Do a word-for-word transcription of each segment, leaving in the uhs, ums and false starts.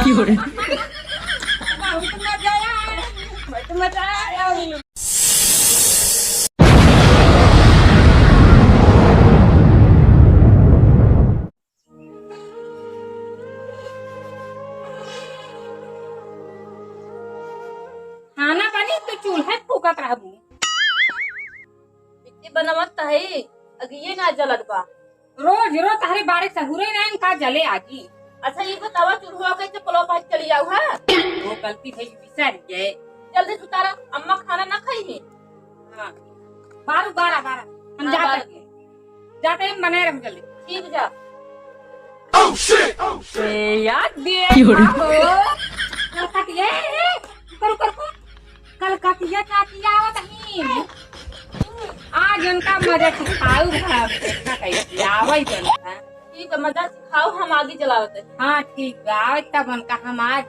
बहुत मजा आया, बहुत मजा आया। खाना बनी तो चूल्हा फूकत रहबू। बिट्टी बनावत त है, अगिये ना जलत बा। रोज रोज तहरे बारे सहुरे रहन का जले आगी। अच्छा, ये बतावा, चूल्हा कैसे पलवा पास चली जाऊ है? वो गलती भई, बिसर गए। जल्दी से उतारा, अम्मा खाना ना खाई है। हाँ, बारू बारा, बारा। हम हाँ, जाते बारा। हैं। जाते हैं, बनाए रह जल्दी। ठीक जा। ए, याद दिए, क्यों रे? बाबू। कलकतिया, ए, ए, रुको, रुको, रुको। कलकतिया चाची आवत ही। आज उनका मजा सिखाऊ भाव, देखा कैसे आवई बनता। ठीक है, मजा सिखाऊ, हम आगे जलावत है। हाँ, ठीक बा, आवत तब उनका हम आज।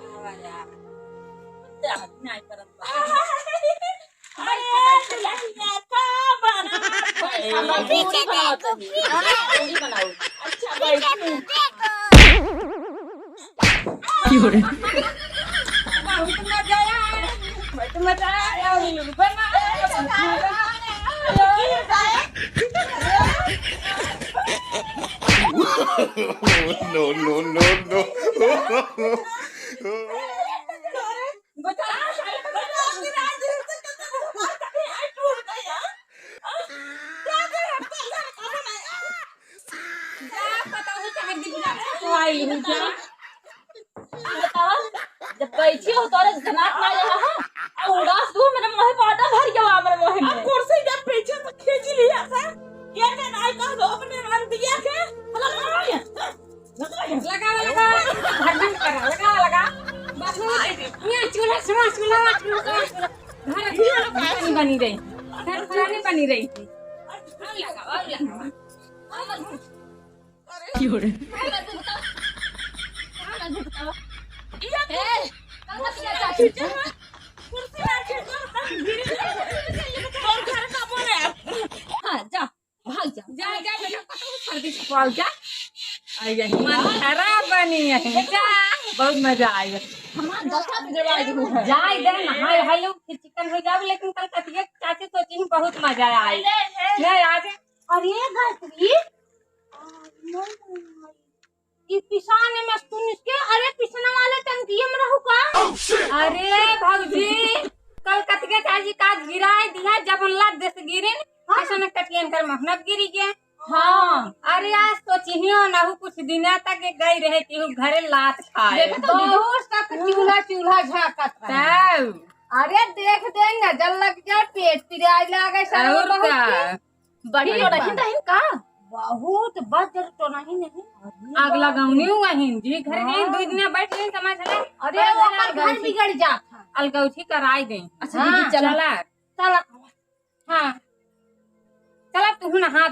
आवा यार। अरे, लड़किया का बना? पूरी बनाओ तनी। पूरी बनाओ। अच्छा, बैठी। बहुत मजा आया, बहुत मजा आया। बना। No, no, no, no। बताओ, जब बैठी हो तोरे जनात ना लेवा, हाँ? आ उड़ास दू, मेरे मुँह पे आटा भर गया, मेरे मुँह में। अब कुर्सी जब पीछे से खींच लिया था, ये के नाई कह दो अपने रंदिया के, लगा, लगा, लगा, लगा, लगा। बस, ये चूल्हा, सुना, सुना, सुना, सुना। घर, घर पानी बनी रही, घर पानी बनी रही। अब लगा, अब लगा। क्यों रे? हाँ, जा, भाग जा। जा, जा, बेटा, कतहु सर्दी छुपाओ, जा। आ, यही मन खराब बनी है, जा। बहुत मजा आएगा। हमार दशा बिगड़वा दे है। जाए दे, नहाए, हाय लोग, फिर चिकन हो जाओ, लेकिन कलकतिया चाची सोची हूँ, बहुत मजा आए। अरे, अरे। नहीं, आज अरे गायत्री, ई पिसान में सुन के, अरे पिसना वाले टंकिया में रहू का? Oh, shit! अरे भौजी, कलकतिया चाची का गिराए दिया, जब उनला देश गिरिन, हाँ। ऐसा न टटियन कर महनत गिरी गए। हाँ। अरे आज सोचियो ना हूँ, कुछ दिन तक गई रहे कि हूँ घरे लात खाए। देखो तो बहुत तक चूल्हा, चूल्हा झाँकत रहे। तब। अरे देख दे, नजर लग जाए, पेट पिराए लागे, सर और बहुत का? के। बड़ी अरे टोनहिन बा। रहिन का? बहुत बज्र टोनहिन रहिन। आग लगावनी हुआ हिन जी, घर में हाँ। दो दिन बैठ गई, समझ ले। अरे, बड़ा ओकर बड़ा घर गौठी। बिगड़ जात है। अलगौठी कराई दे। अच्छा, हाँ। दीदी, चला। चला। चला। हाँ। चला, तू नहा